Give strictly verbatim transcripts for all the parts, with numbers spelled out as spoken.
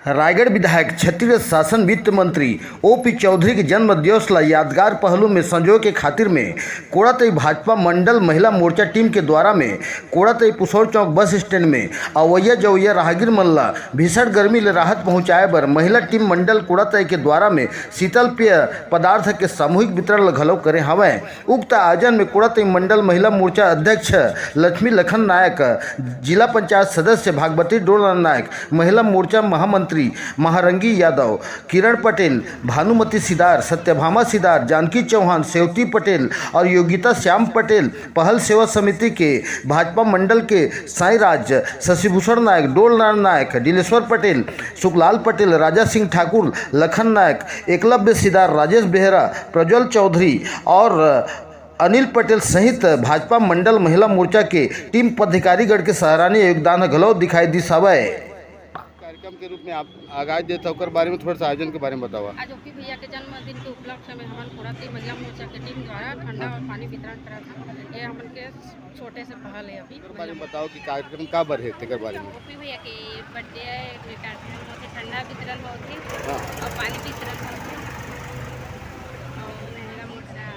रायगढ़ विधायक, छत्तीसगढ़ शासन वित्त मंत्री ओपी चौधरी के जन्म दिवस ला यादगार पहलू में संजोए के खातिर में कोड़ातई भाजपा मंडल महिला मोर्चा टीम के द्वारा में कोड़ातई पुसौर चौक बस स्टैंड में अवैया जवैया राहगीर मन ला भीषण गर्मी ले राहत पहुंचाए बर महिला टीम मंडल कोड़ातई के द्वारा में शीतल पेय पदार्थ के सामूहिक वितरण ल घलो करे हवय। उक्त आयोजन में कोड़ातई मंडल महिला मोर्चा अध्यक्ष लक्ष्मी लखन नायक, जिला पंचायत सदस्य भागवती डोलराम नायक, महिला मोर्चा महामंत्री महारंगी यादव, किरण पटेल, भानुमति सिदार, सत्यभामा सिदार, जानकी चौहान, सेवती पटेल और योगिता श्याम पटेल, पहल सेवा समिति के भाजपा मंडल के साईं राज, शशिभूषण नायक, डोलराम नायक, डिलेश्वर पटेल, सुखलाल पटेल, राजा सिंह ठाकुर, लखन नायक, एकलव्य सिदार, राजेश बेहरा, प्रज्वल चौधरी और अनिल पटेल सहित भाजपा मंडल महिला मोर्चा के टीम पदाधिकारीगण के सराहनीय योगदान ह घलो दिखाई दिस हवय। कार्यक्रम के रूप में आप आगाज देत हव, ओकर बारे में थोड़ा सा आयोजन के बारे में बतावा। आज ओपी भैया के जन्मदिन के उपलक्ष्य में हमन कोड़ातई महिला मोर्चा के टीम द्वारा ठंडा और पानी वितरण करत हन। ये हमन के छोटे से पहल है अभी। ओकर बारे में बताओ कि कार्यक्रम का बर है, तेकर बारे में। ओपी भैया के बर्थडे है, ये कार्यक्रम होथे, ठंडा वितरण होथे हाँ। और पानी वितरण होथे और महिला मोर्चा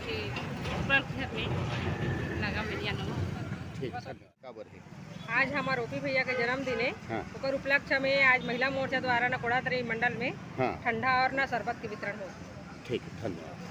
के उपलक्ष्य में लगा मीडिया नमो। ठीक, धन्यवाद। का बर है? आज हमार ओपी भैया के जन्मदिन है, हाँ। ओकर उपलक्ष्य में आज महिला मोर्चा द्वारा न कोड़ातई मंडल में हाँ। ठंडा और न शरबत के वितरण हो। ठीक, धन्यवाद।